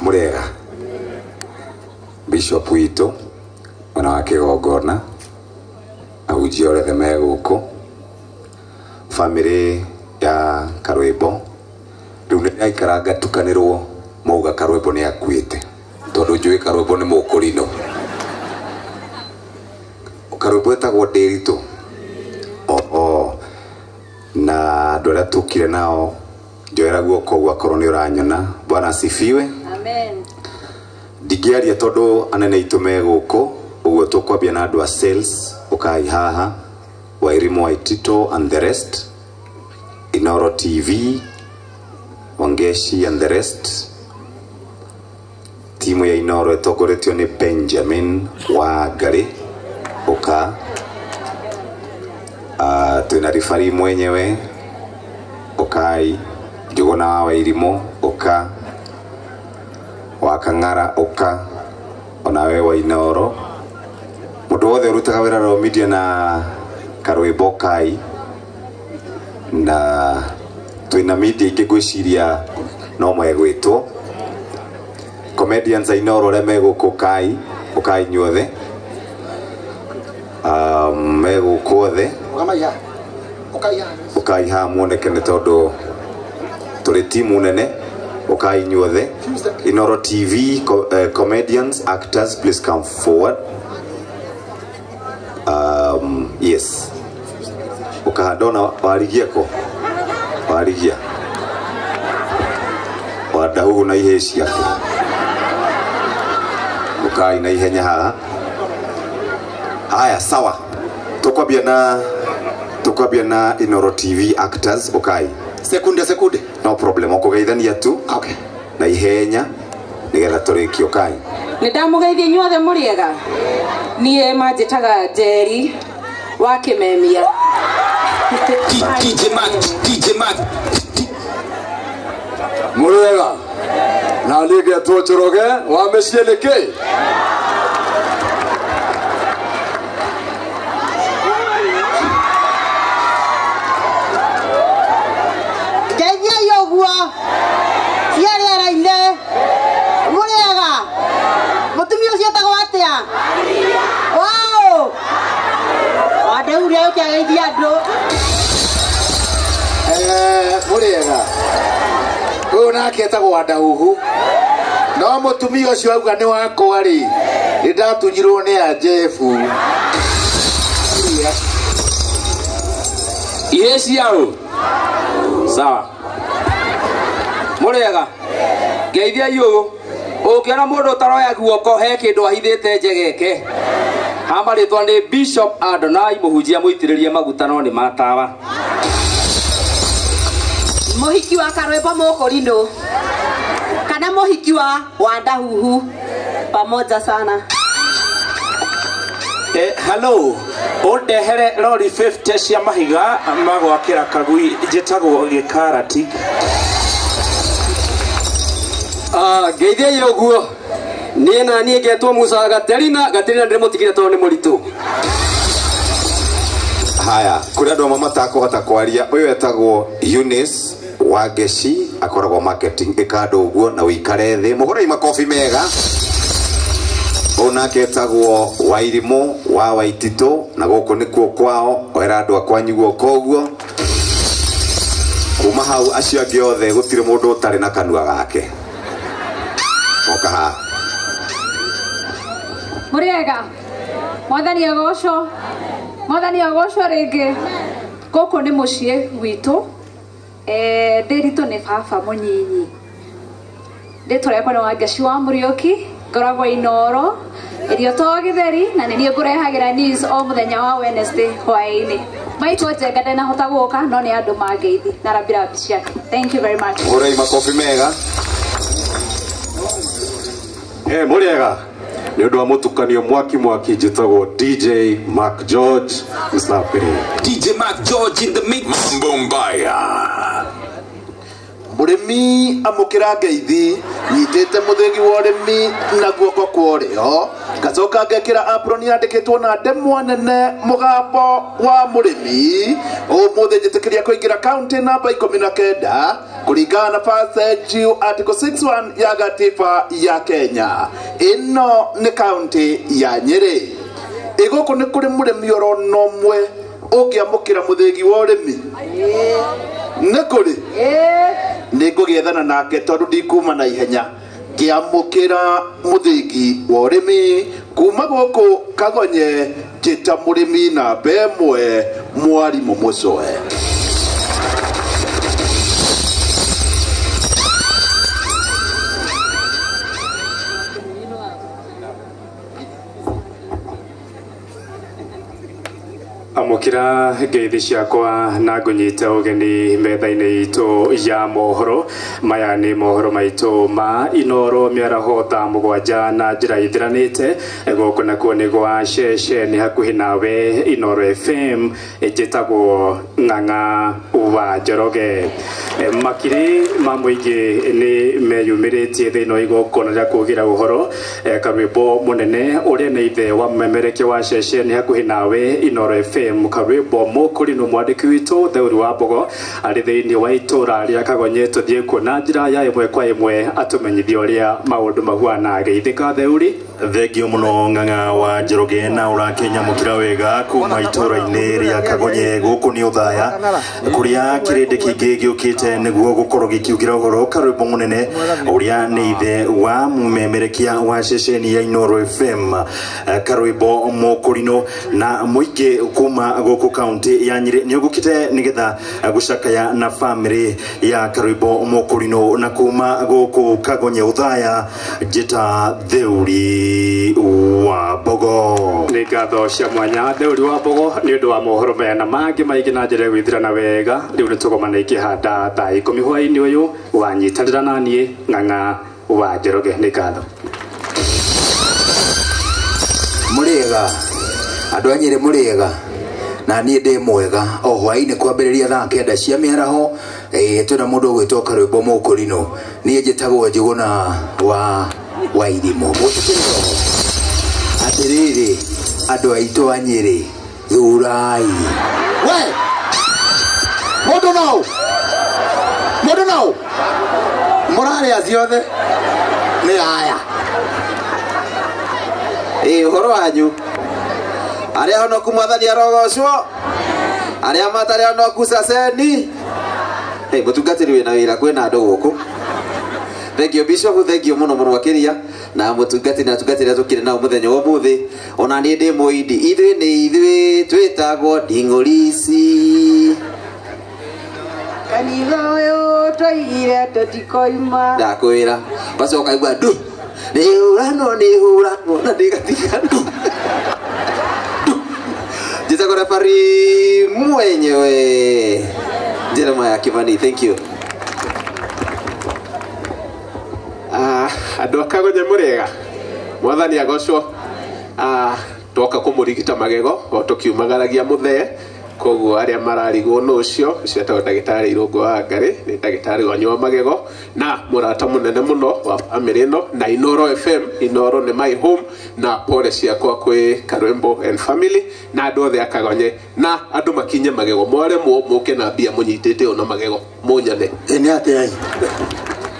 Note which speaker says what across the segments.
Speaker 1: Mũrĩega Bishop witũ mwena wa kĩgongona, ahunjia othe me gũkũ, famĩlĩ ya Karwĩmbo. Rĩu nĩ ndaikara ngatukanĩrwo mauga Karwĩmbo nĩ akuĩte, tondũ njũĩ Karwĩmbo nĩ mũkũrinũ. Karwĩmbo etagwo Ndĩritũ. Oho, na andũ arĩa tũkire nao, njoera guoko ũguo akorwo nĩ ũranyona. Bwana asifiwe.
Speaker 2: Amen.
Speaker 1: Ndingĩaria tondũ anene aitũ me gũkũ, ũguo tũkwambia na andũ a sales, ũkai haha, Wairimu Waitito and the rest, Inoro TV, Wangeshi and the rest. Timu ya Inoro ĩtongoretio nĩ Benjamin Wangari, ũka. Twĩna ribari mwenyewe, ũkai. Njũgũna wa Wairimu, ũka. Wa Kang'ara, ũka. Onawe wa Inoro. Mũndũ wothe ũrutaga wĩra Royal Media na Karwĩmbo kai. Na twĩna media ingĩ ngwĩciria no megwĩtwo. Comedians a Inoro arĩa me gũkũ kai, ũkai inyuothe. Me gũkũ othe. Ũkai haha muoneke nĩ tondũ tũrĩ timu nene. Ũkai inyuothe. Inoro TV, comedians, actors, please come forward. Yes. Ũkahanda warigia ko? Warigia. Wandahuhu na ihĩĩ ciake. Ũkai na ihenya haha. Haya, sawa. Tũkwambia na Inoro TV actors, ũkai.
Speaker 3: Sekunde, sekunde.
Speaker 1: No problem, ũkũgeithania tu.
Speaker 3: Okay.
Speaker 1: Na ihenya nĩgetha tũrĩkie, ũkai.
Speaker 2: Nĩ ndamũgeithia inyuothe mũrĩega. Niĩ manjĩtaga Njeri wa Kĩmemia.
Speaker 4: DJ Mac, DJ Mac.
Speaker 5: Mũrĩega. Na niĩ ngetwo Njoroge wa mĩciĩ nĩ kĩ?
Speaker 6: Ngeithiai ũguo. Cia rĩera-inĩ. Mũrĩega. Mũtumia ũcio etagwo atĩa? Wow! Wandehure ũkĩageithia andũ.
Speaker 3: Mũrĩega. Ũyũ nake etagwo Wandahuhu. No mũtumia ũcio auga nĩ wakwa rĩ, nĩ ndatunyirwo nĩ a Jefu.
Speaker 7: Ihĩĩ ciao? Sawa. Mũrĩega. Ngeithiai ũũ. Ũngĩona mũndũ ũtaroya guoko he kĩndũ ahithĩte njegeke. Ha marĩtwa nĩ Bishop Adonai, mũhunjia mũitĩrĩrie maguta no nĩ matawa.
Speaker 2: Mũhiki wa Karwĩmbo mũkũrinũ kana mũhiki wa Wandahuhu, pamoja sana.
Speaker 8: Hello, ũndehere rori 50 cia mahiga magwakĩra kagui, njĩtagwo Gĩkarati.
Speaker 7: Ngeithiai ũguo. Niĩ na niĩ ngetwo Musa Gaterina, Gaterina ndĩrĩmũtigire tondũ nĩ mũritũ.
Speaker 1: Haya, kũrĩ andũ amwe matakũhota kwaria. Ũyũ etagwo Eunice Wangeshi, akoragwo marketing. Ĩka andũ ũguo na ũikare thĩ. Mũhũrei makobi mega. Ũyũ nake etagwo Wairimũ wa Waititũ, na gũkũ nĩkuo kwao. Oera andũ a kwanyu guoko ũguo. Kuma hau acio angĩ othe gũtirĩ mũndũ ũtarĩ na kanua gake. Oka haha.
Speaker 9: Mũrĩega. Mwathani agocwo. Mwathani agocwo rĩngĩ. Gũkũ nĩ mũciĩ witũ. Ndĩritũ nĩ baba mũnyinyi. Rĩtwa rĩakwa nĩ Wangeshi wa Mũriũki, ngoragwo Inoro, irio to gĩtheri, na nĩ niĩ ngũrehagĩra news o mũthenya wa Wednesday hwaĩ-inĩ. Maitũ Njenga ndanahota gũka, no nĩ andũ mangeithi na rambirambi ciake. Thank you very much.
Speaker 1: Hũrai makobi mega.
Speaker 5: Mũrĩega. Nĩ ũndũ wa mũtukanio mwaki mwaki, njĩtagwo DJ Mark George Msafiri.
Speaker 4: DJ Mark George in the mix.
Speaker 1: Mambo mbaya.
Speaker 3: Mũrĩmi amũkĩra ngeithi nyitĩte mũthĩgi wa ũrĩmi na guoko kwa ũrĩo ngacoka ngekĩra apron yandĩkĩtwo na ndemwa nene mũgambo wa mũrĩmi. Ũmũthĩ njĩtĩkĩria kũingĩra kaunti namba 19 kũringana na passage article 61 ya gatiba ya Kenya. Ĩno nĩ kaunti ya Nyĩrĩ. Ĩgũkũ nĩ kũrĩ mũrĩmi orona ũmwe ũngĩamũkĩra mũthĩgi wa ũrĩmi? Nĩ kũrĩ? Nĩ ngũgĩethana nake tondũ ndikuma na ihenya. Ngĩamũkĩra mũthĩgi wa ũrĩmi kuma gũkũ Kagonye, njĩta mũrĩmi namba 1 mwarimũ Mũcoe.
Speaker 5: Amũkĩra ngeithi ciakwa na ngũnyite ũgeni metha-inĩ itũ ya mohoro. Maya nĩ mohoro maitũ ma Inoro mĩaraho thaa 7 na njĩra ithiranĩte. Gũkũ nakuo nĩ gwa ceceni hakuhĩ nawe Inoro FM, njĩtagwo Ng'ang'a wa Njoroge. Makiri ma mũingĩ nĩ meyumĩrĩtie thĩinĩ wa igongona rĩa kugĩra ũhoro karwĩmbo mũnene ũrĩa nĩ ithe wa mũmemerekia wa ceceni hakuhĩ nawe Inoro FM karwĩmbo mũkũrinũ mwandĩki witũ Theuri wa Mbogo arĩ thĩinĩ wa itũra rĩa Kagonye. Tũthiĩ kuo na njĩra ya ĩmwe kwa ĩmwe atũmenyithie ũrĩa maũndũ mahuana. Geithĩka Theuri.
Speaker 4: Thengio mũno Ng'ang'a wa Njoroge na ũrakĩnyamũkĩra wega kuma itũra-inĩ rĩa Kagonye. Gũkũ nĩ Ũthaya kũrĩa kĩrĩndĩ kĩingĩ gĩũkĩte nĩguo gũkorwo gĩkiugĩra ũhoro karwĩmbo mũnene ũrĩa nĩ ithe wa mũmemerekia wa ceceni ya Inoro FM karwĩmbo mũkũrinũ na mũingĩ kuma gũkũ kaunti ya Nyĩrĩ nĩ ũgũkĩte nĩgetha gũcakaya na bamĩrĩ ya karwĩmbo mũkũrinũ. Na kuma gũkũ Kagonye Ũthaya, njĩta Theuri wa Mbogo.
Speaker 5: Nĩ ngatho cia mwanya Theuri wa Mbogo nĩ ũndũ wa mohoro maya na mangĩ maingĩ na njĩra ya gwĩthirana wega. Rĩu nĩ tũgomana ikĩhanda thaa 10 hwaĩ-inĩ ũyũ. Wanyitanĩra na niĩ Ng'ang'a wa Njoroge. Nĩ ngatho.
Speaker 10: Mũrĩega andũ a Nyĩrĩ, mũrĩega na niĩ ndĩ mwega. O hwaĩ-inĩ kwambĩrĩria thaa 9 cia mĩaraho twĩna mũndũ ũgwĩtwo karwĩmbo mũkũrinũ. Niĩ njĩtagwo Njũgũna wa Wairimũ. Mũtĩkĩrĩ atĩrĩrĩ andũ aitũ a Nyĩrĩ, thurai.
Speaker 3: We mũndũ no mũndũ no mũrarĩa ciothe nĩ aya.
Speaker 1: Ũhoro wanyu arĩa honoku mwathani arogocwo, arĩa matarĩ honoku caceni. Mũtungatĩri wĩna wĩra kwĩna andũ gũkũ. Thank you Bishop, thank you mũno mũno makĩria na mũtungatĩri na atungatĩri arĩa tũkĩrĩ nao mũthenya wa ũmũthĩ. Ona niĩ ndĩ mũindi, ithuĩ nĩ ithuĩ twĩtagwo nding'ũrici.
Speaker 6: Kanitha ũyũ twaigire tũtikoima.
Speaker 1: Ndakwĩra wacoka igua ndu nĩ hũranwo na ndĩgatiga ndu. Njĩtagwo refari mwenyewe Jeremiah Kimani. Thank you.
Speaker 11: Andũ a Kagonye mũrĩega, mwathani agocwo. Twoka kũmũrigita magego o tũkiumagaragia mũthee, koguo arĩa mararigwo nũ ũcio ũcio etagwo ndagĩtarĩ Irũngũ wa Ngarĩ, nĩ ndagĩtarĩ wanyu wa magego na mũrata mũnene mũno wa bamĩrĩ ĩno na Inoro FM. Inoro nĩ my home, na pole ciakwa kwĩ Karwĩmbo and family na andũ othe a Kagonye na andũ makinye magego mwaremwo mũke na mbia mũnyitĩte ũũ na magego mũnyone.
Speaker 3: Nĩ atĩa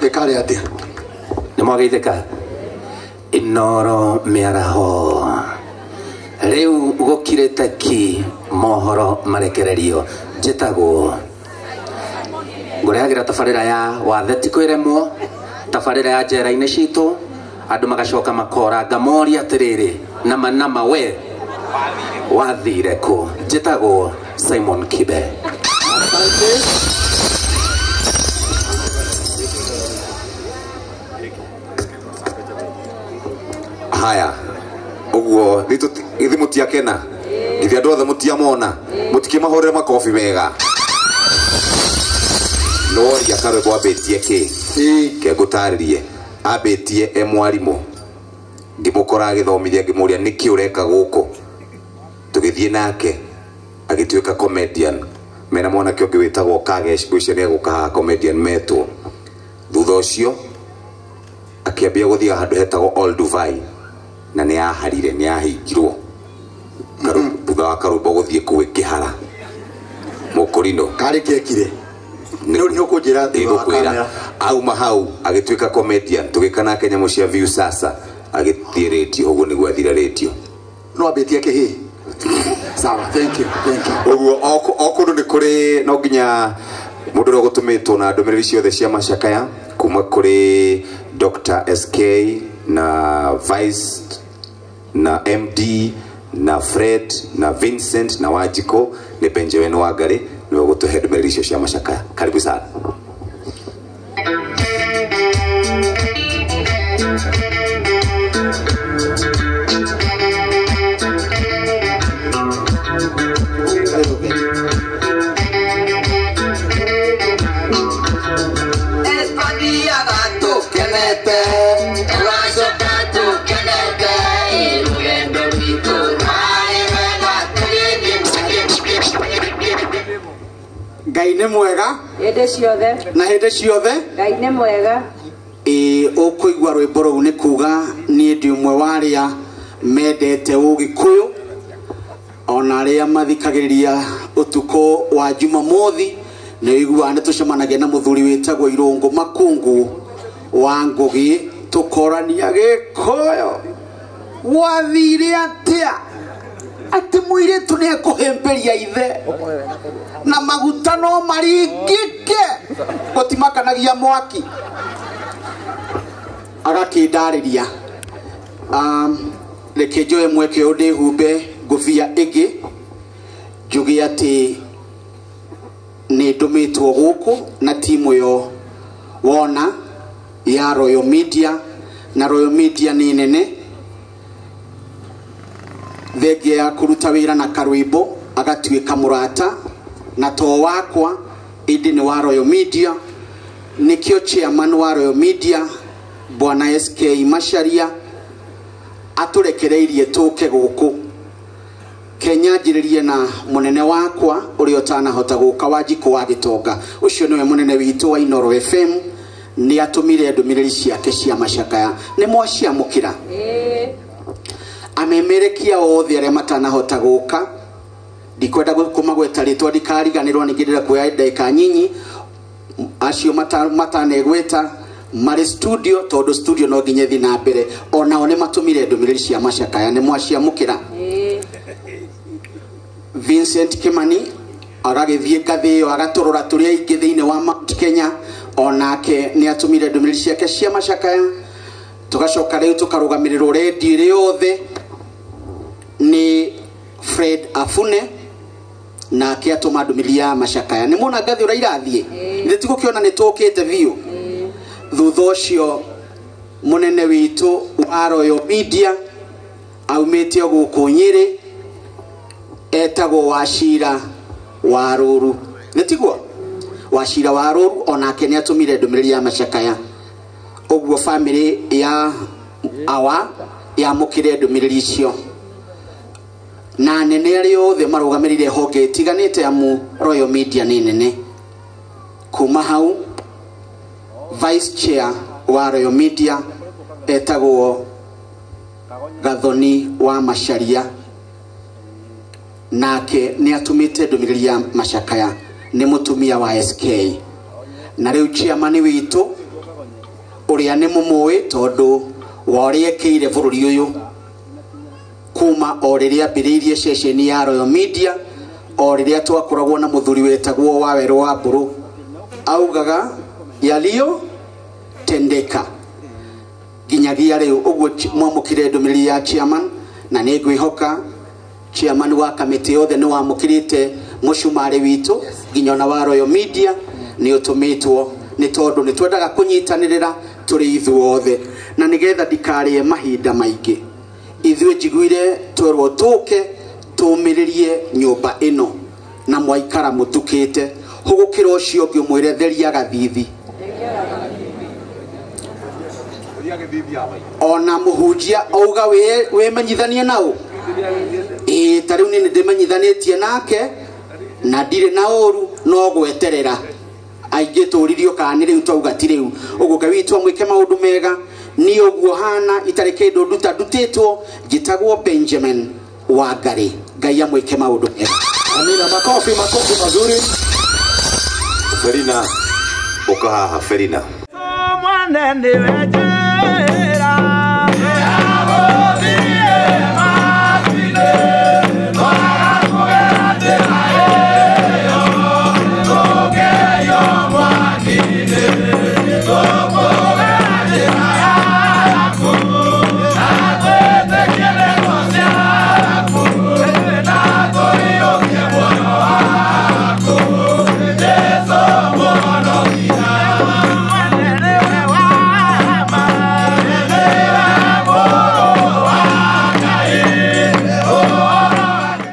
Speaker 3: ĩkarĩ atĩa?
Speaker 12: Nĩ mwageithĩka Inoro mĩaraho. Rĩu gũkirĩte ki mohoro marekererio. Njĩtagwo ngũrehagĩra tabarĩra ya wathe ti kwĩremwo, tabarĩra ya njera-inĩ citũ, andũ magacoka makora ngamoria atĩrĩrĩ, nama nama we wathire kũ? Njĩtagwo Simon Kibe.
Speaker 1: Haya ũguo ithi mũtiakena ithe andũ othe mũtiamona mũtikĩmahũrĩre makobi mega. Noria karwĩmbo ambĩtie kĩ ke ngũtarĩrie. Ambĩtie e mwarimũ, ngĩmũkora agĩthomithia, ngĩmũria nĩkĩ ũreka gũkũ. Tũgĩthiĩ nake agĩtuĩka comedian mena mwanake ũngĩ wĩtagwo Kagesh, ngwĩciria nĩ egũka haha comedian metwo. Thutha ũcio akĩambia gũthiĩ handũ hetagwo Olduvai na nĩ yaharire, nĩ yahingirwo. Thutha wa karwĩmbo gũthiĩ kũu ĩkĩhara. Mũkũrinũ
Speaker 13: karĩ kekire nĩ ũkũnjĩra
Speaker 1: nĩngũkwĩra auma hau agĩtuĩka comedian, tũgĩka nake nyamũ cia view sasa, agĩthiĩ rĩtio, ũguo nĩguo athire rĩtio.
Speaker 13: No ambĩtie kĩhĩ. Sawa, thank you, thank you.
Speaker 1: Ũguo o kũndũ nĩ kũrĩ no nginya mũndũ ũrĩa ũgũtũmĩtwo na ndũmĩrĩri ciothe cia macakaya kuma kũrĩ Dr. SK na Vice na MD na Fred na Vincent na Wanjikũ nĩ Benjamin Wangari nĩwe ũgũtũhe ndũmĩrĩri icio cia macakaya. Karibu sana.
Speaker 14: Ngai nĩ mwega
Speaker 6: hĩndĩ ciothe
Speaker 14: na hĩndĩ ciothe.
Speaker 6: Ngai nĩ mwega.
Speaker 14: Ĩĩ, ũkũigua rwĩmbo rũu nĩ kuga niĩ ndĩ ũmwe wa arĩa mendete Ũgĩkũyũ ona arĩa mathikagĩrĩria ũtukũ wa Jumamothi nĩ ũiguaga nĩ tũcemanagia na mũthuri wĩtagwo Irũngũ Makungu wa Ngũgĩ, tũkorania Gĩkũyũ. Gwathire atĩa atĩ mũirĩtu nĩ ekũhĩmbĩria ithe na maguta no maringĩke gũtimakanagia mwaki? Agakĩndarĩria. Reke njoe mweke ũyũ ndĩhumbe ngũbia ĩngĩ njuge atĩ nĩ ndũmĩtwo gũkũ na timu ĩyo wona ya Royal Media, na Royal Media nĩ nene thengia ya kũruta wĩra na karwĩmbo agatuĩka mũrata na to wakwa ĩndĩ nĩ wa Royal Media. Nĩkĩo chairman wa Royal Media Bwana SK Macharia atũrekereirie tũke gũkũ. Kenya njĩrĩrie na mũnene wakwa ũrĩa ũtanahota gũka, Wanjikũ wa Gĩtonga, ũcio nĩwe mũnene witũ wa Inooro FM, nĩ atũmire ndũmĩrĩri ciake cia macakaya. Nĩ mwaciamũkĩra? Amemerekia othe arĩa matanahota gũka, ndikwenda kũmagweta rĩtwa ndikariganĩrwo, ningĩ ndĩrenda kuoya ndagĩka nyinyi acio matanegweta marĩ studio, tondũ studio no nginya ĩthiĩ na mbere. Onao nĩ matũmire ndũmĩrĩri cia macakaya, nĩ mwaciamũkĩra? Vincent Kimani agagĩthiĩ ngathĩ ĩyo agatũrora tũrĩ aingĩ thĩinĩ wa Mount Kenya, onake nĩ atũmire ndũmĩrĩri ciake cia macakaya. Tũgacoka rĩu tũkarũgamĩrĩrwo redio ĩrĩ yothe nĩ Fred Afune, nake atũma ndũmĩrĩri ya macakaya. Nĩ muona ngathĩ ũrĩa irathiĩ, ithe tigũkĩona nĩ tũkĩte biũ. Thutha ũcio mũnene witũ wa Royal Media aumĩte o gũkũ Nyĩrĩ, etagwo Wachira wa Rũru, nĩ tiguo? Wachira wa Rũru onake nĩ atũmire ndũmĩrĩri ya macakaya. Ũguo famĩlĩ ya awa yamũkĩre ndũmĩrĩri icio na anene arĩa othe marũgamĩrĩire honge itiganĩte, amu Royal Media nĩ nene. Kuma hau Vice Chair wa Royal Media etagwo Gathoni wa Macharia, nake nĩ atũmĩte ndũmĩrĩri ya macakaya, nĩ mũtumia wa SK. Na rĩu chairman witũ ũrĩa nĩ mũmũĩ tondũ wa ũrĩa ekĩire bũrũri ũyũ kuma o rĩrĩa ambĩrĩirie ceceni ya Royal Media, o rĩrĩa twakoragwo na mũthuri wetagwo Wawerũ wa Mbũrũ, augaga yaliyo tendeka nginyagia rĩu. Ũguo mwamũkĩre ndũmĩrĩri ya chairman, na nĩ ngwĩhoka chairman wa kamĩtĩ yothe nĩ wamũkĩrĩte mũcumarĩ witũ nginya ona wa Royal Media nĩ ũtũmĩtwo, nĩ tondũ nĩ twendaga kũnyitanĩrĩra tũrĩ ithuothe. Na nĩgetha ndikarĩe mahinda maingĩ, ithuĩ njiguire twerwo tũke tũmĩrĩrie nyũmba ĩno na mwaikara mũtukĩte, hũgũkĩra ũcio ũngĩ ũmwĩre theria gathithi. Ona mũhunjia auga wĩmenyithanie nao, ĩĩ ta rĩu niĩ nĩ ndĩmenyithanĩtie nake na ndirĩ na ũru, no gweterera Aingĩ tũririo kana nĩ rĩu twauga ti rĩu. Ũguo Ngai witũ amwĩke maũndũ mega. Niĩ ũguo hana itarĩ kĩndũ nduta ndutĩtwo, njĩtagwo Benjamin Wangari. Ngai amwĩke maũndũ mega.
Speaker 13: Amina. Makofi, makofi mazuri.
Speaker 1: Ferina, uka haha Ferina.
Speaker 15: Mwana niwe.